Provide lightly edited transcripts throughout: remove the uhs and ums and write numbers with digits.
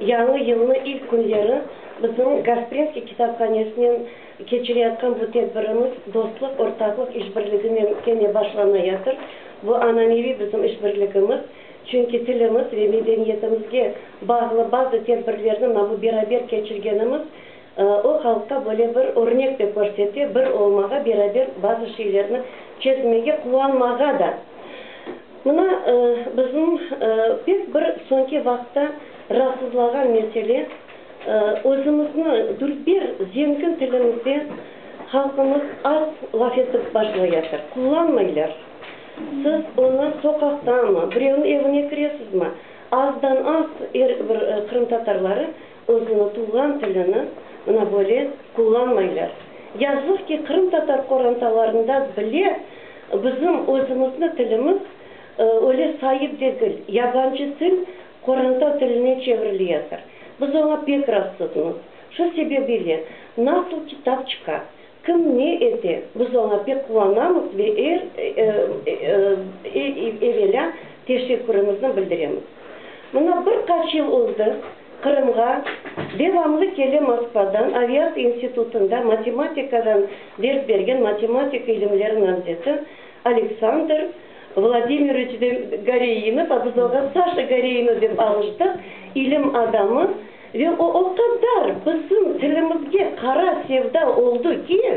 Yañı yılnı ilk künleri bizim Gasprinskiy kitaphanesinen keçireyatqan bu tedbirimiz dostluq, ortaqlıq işbirliginen kene başlanayatır. Bu ananeviy bizim işbirligimiz, çünki tilimiz ve medeniyetimizge bağlı bazı tedbirlerni mına bu beraber keçirgenimiz o halqqa böyle bir örnek de körsete, bir olmağa, beraber bazı şeylerni çezmege, quvanmağa da. Mına bizim pek bir soñki vaqıtta raatsızlağan mesele, özümizni dülber, zengin tilimizde halqımız az laf etip başlayatır, qullanmaylar. Siz onı soqaqtamı, birevniñ evine kiresizmi, azdan-az er bir qırımtatarları özüni tuvğan tilini mına böyle qullanmaylar. Yazıq ki, qırımtatar qorantalarında bile bizim özümizni tilimiz öyle saip degil, yabancı til qoranta tiline çevriliyatır. Biz oña pek ratsızmız. Şu sebebiyle nasıl kitap çıqa, kim ne ete, biz oña pek quvanamız ve er evelâ teşekkürimizni bildiremiz. Mına bir qaç yıl oldı, Qırımğa devamlı kele Moskvadan aviatsiya institutında matematikadan ders bergen matematika ilimleri namzeti Aleksandr Vladimiroviç Goreinov, a biz oña Saşa Goreinov dep alıştıq, ilim adamı, ve o o qadar bizim tilimizge qara sevda oldı ki,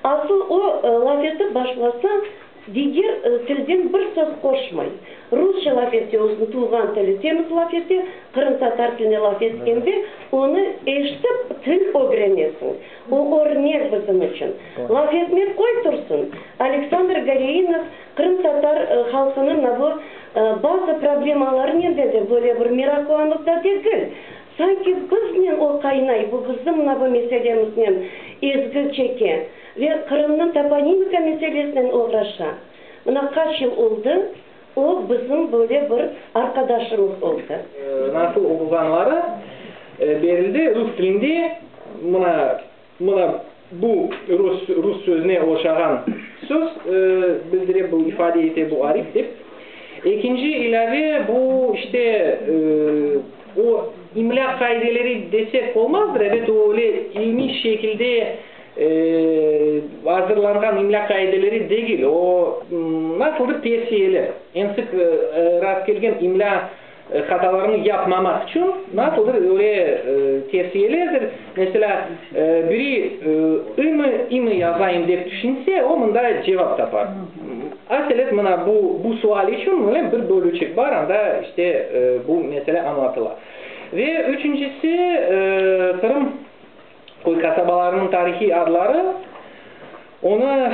asıl o laf etip başlasa, Diger tilden bir söz qoşmay. Rusça laf etse, özüniñ tuvğan tili temiz laf ete, qırımtatar tiline laf etkende, onı eşitip til ögrenesiñ. O örnek bizim içün. Laf etmek qoy tursın, Aleksandr Goreinov qırımtatar halqınıñ mına bu bazı problemalarınen de böyle bir meraqlanıp da degil. Sanki biznen o qaynay, bu bizim mına bu meselemiznen ezgi çeke. Ve Qırımnıñ toponimika meselesinen oğraşa. Mına qaç yıl oldı, o bizim böyle bir arqadaşımız oldı. Nasıl oquğanları berildi. Rus tilinde mına, mına bu rus, rus sözüne oşağan söz bildire, bu ifade ete bu arif dep. Ekinci ilâve bu işte o imlâ qaideleri desek olmazdır, ebet o öyle ilmiy şekilde Azırlanğan imlâ qaideleri degil, o, nasıldır tevsiyeler, eñ sıq rastkelgen imlâ hatalarını yapmamaq içün nasıldır öyle tevsiyelerdir. Meselâ, biri ı-mı, i-mi yazayım dep tüşünse, o mında cevap tapar. Aselet, mına bu sual içün böyle bir bölüçik bar, anda işte bu mesele añlatıla. Ve üçüncisi, Qırım Köy qasabalarınıñ tarihiy adları, onı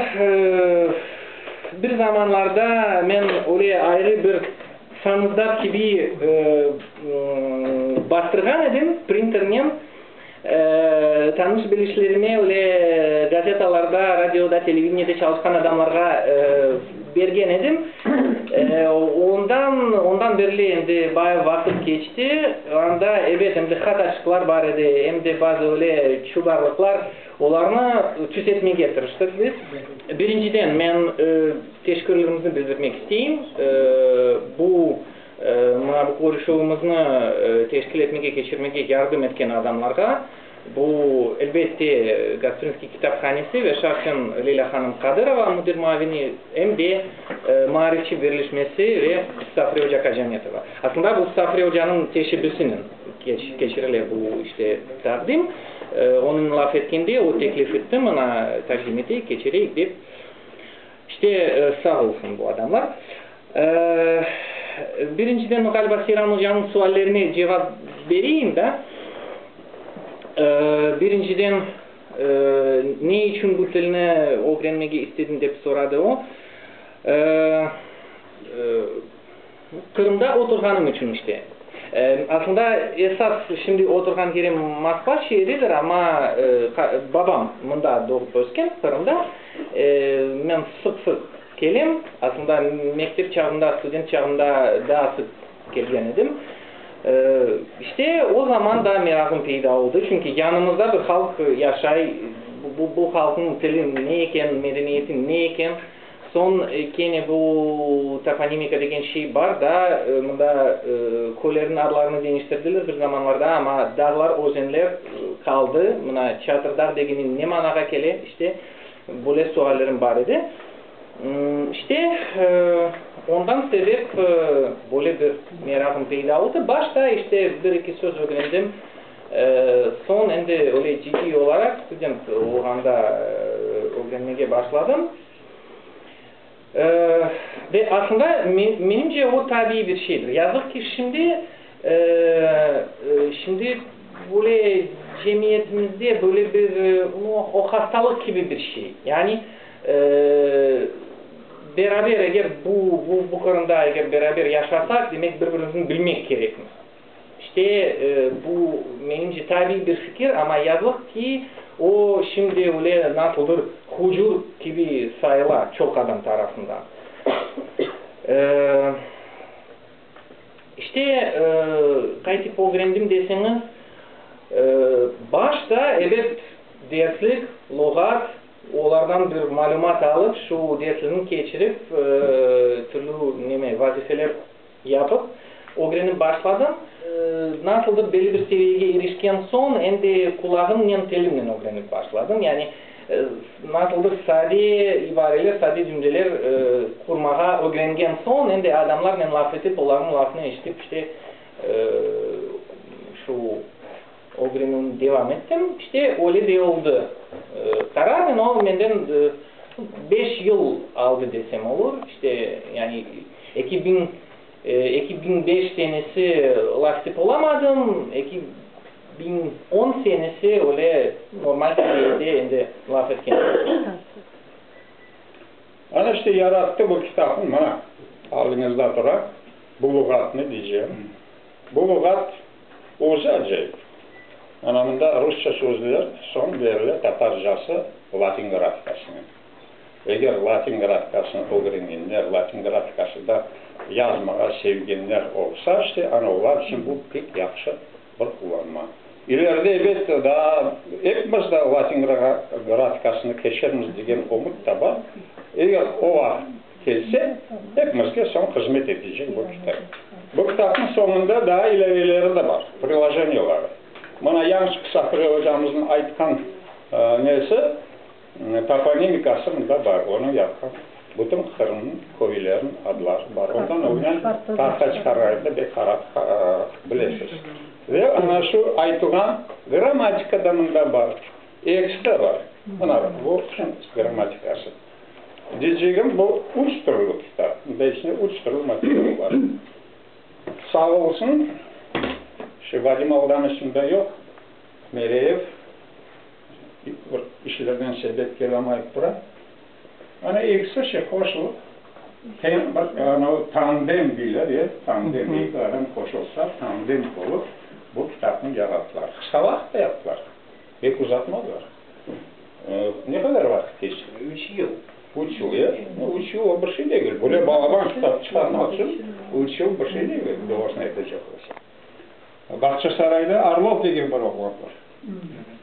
bir zamanlarda men öyle ayrı bir samizdat kibi bastırğan edim, printernen, tanış-bilişlerime, öyle gazetalarda, radioda, televideniyede çalışqan adamlarğa bergen edim. Ondan, ondan berli endi bayağı vaqıt keçti. Anda, ebet, em de hataçıqlar bar edi, em de bazı öyle çubarlıqlar. Olarnı tüzetmege tırıştıq biz. Birinciden, men teşekkürlerimizni bildirmek isteyim. Bu, mına bu körüşüvimizni teşkil etmege, keçirmege yardım etken adamlarğa. Bu, elbette, Gasprinskiy kitaphanesi ve şahsen Leyla hanım Qadırova, müdir muavini, em de Maarifçi birleşmesi ve Safri oca Kacametova. Aslında, bu Safri ocanıñ teşebbüsinen keçirile bu, işte, taqdim. Onıñ laf etkende, o teklif etti, mına, taqdim eteyik, keçireyik dep. İşte, sağ olsun bu adamlar. Birinciden, ğaliba, Seyran ocanıñ suallerine cevap bereyim da. Birinciden, ne içün bu tilni ögrenmege istediñ dep soradı o. Qırımda oturğanım içün işte. Aslında, esas şimdi oturğan yerim Moskva şeeridir, amma babam mında doğıp ösken, Qırımda. Men sıq-sıq kelem. Aslında, mektep çağında, student çağında daa sıq kelgen edim. İşte, o zaman da merağım peyda oldı, çünki yanımızda bir halq yaşay, bu halqnıñ tili ne eken, medeniyeti ne eken. Soñ kene bu toponimika degen şey bar da, mında köylerniñ adlarını deñiştirdiler bir zamanlarda, amma dağlar, özenler qaldı. Mına Çatırdağ degeni ne manağa kele, işte, böyle suallerim bar edi. İşte, ondan sebep böyle bir merağım peyda oldı. Başta, işte, bir-eki söz ögrendim. Soñ endi öyle ciddiy olaraq student olğanda ögrenmege başladım. Ve aslında, menimce, o tabiiy bir şeydir. Yazıq ki, şimdi böyle cemiyetimizde böyle bir o hastalıq kibi bir şey. Yani beraber eger bu Qırımda eger beraber yaşasaq, demek bir-birimizni bilmek kerekmiz. İşte, bu, menimce, tabiiy bir fikir, amma yazıq ki, o şimdi öyle nasıldır hucur kibi sayıla çoq adam tarafından. İşte, qaytıp ögrendim deseñiz, başta, ebet, derslik, luğat, olardan bir malümat alıp, şu derslikni keçirip, türlü neme, vazifeler yapıp, ögrenip başladım. Nasıldır belli bir seviyege irişken soñ, endi qulağımnen, tilimnen ögrenip başladım. Yani nasıldır sade ibareler, sade cümleler qurmağa ögrengen soñ, endi adamlarnen laf etip, olarnıñ lafını eşitip, işte, şu ögrenüvni devam ettim. İşte, öyle de oldı. Qararnen o menden 5 yıl aldı desem olur. İşte, yani 2005 senesi laf etip olamadım. 2010 senesi öyle normal seviyede endi laf etken. Ana işte yarattı bu kitapnı, mına, aldıñızda tura, bu luğatnı diycem. Bu luğat özü acayip. Ana mında rusça sözler, soñ berile tatarcası latin grafikasınen. Eger latin grafikasını ögrengenler, latin grafikasında yazmağa sevgenler olsa, işte, ana olar içün bu pek yahşı bir qullanma. İleride, elbette, daa epimiz de latin grafikasını keçermiz degen ümüt da bar. Eger o vaqıt kelse, epimizge soñ hızmet etecek bu kitap. Bu kitapnıñ soñunda daa ilâveleri de bar, prilojeniyelari. Mına yañı Safire ocamıznıñ aytqan nesi, toponimikası mında bar, onıñ yapqan bütün Qırımnıñ köyleriniñ adları bar. Ondan ögünen karta çıqarğanda bek qarap bilesiz. Ve ana şu aytılğan grammatika da mında bar. Ekisi de bar. Mına bu grammatikası. Deycegim, bu üç türlü kitap. Mında içinde üç türlü material bar. Sağ olsun, şu Vadim Aldanoviç mında yoq, Mereyev bir işlerden sebep kelamayıp tura. Ana ekisi şey qoşulıp, bir anavı tandem deyler, e, tandem, eki adam qoşulsa, tandem olıp, bu kitapnı yarattılar. Qısqa vaqıtta yaptılar, pek uzatmadılar. Ne qadar vaqıt keçti? 3 yıl. 3 yıl, e? 3 yıl o bir şey degil. Böyle balaban kitap çıqarmaq içün 3 yıl bir şey degil, doğrusını aytacaq olsaq. Bağçasarayda Orlov degen bir oğlan bar.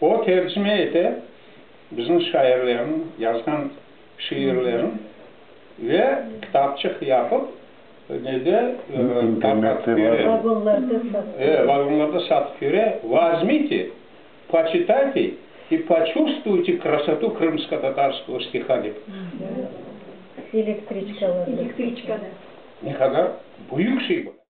O tercime ete bizim şairlerniñ yazğan şiirlerin ve kitapçıq yapıp nede İnternette var. Vagonlarda satıp. Vagonlarda satıp yüre. Возьмите, почитайте и почувствуйте красоту крымско-татарского стиха dep. Elektriçkalarda. Elektriçkada. Ne qadar büyük şey bu.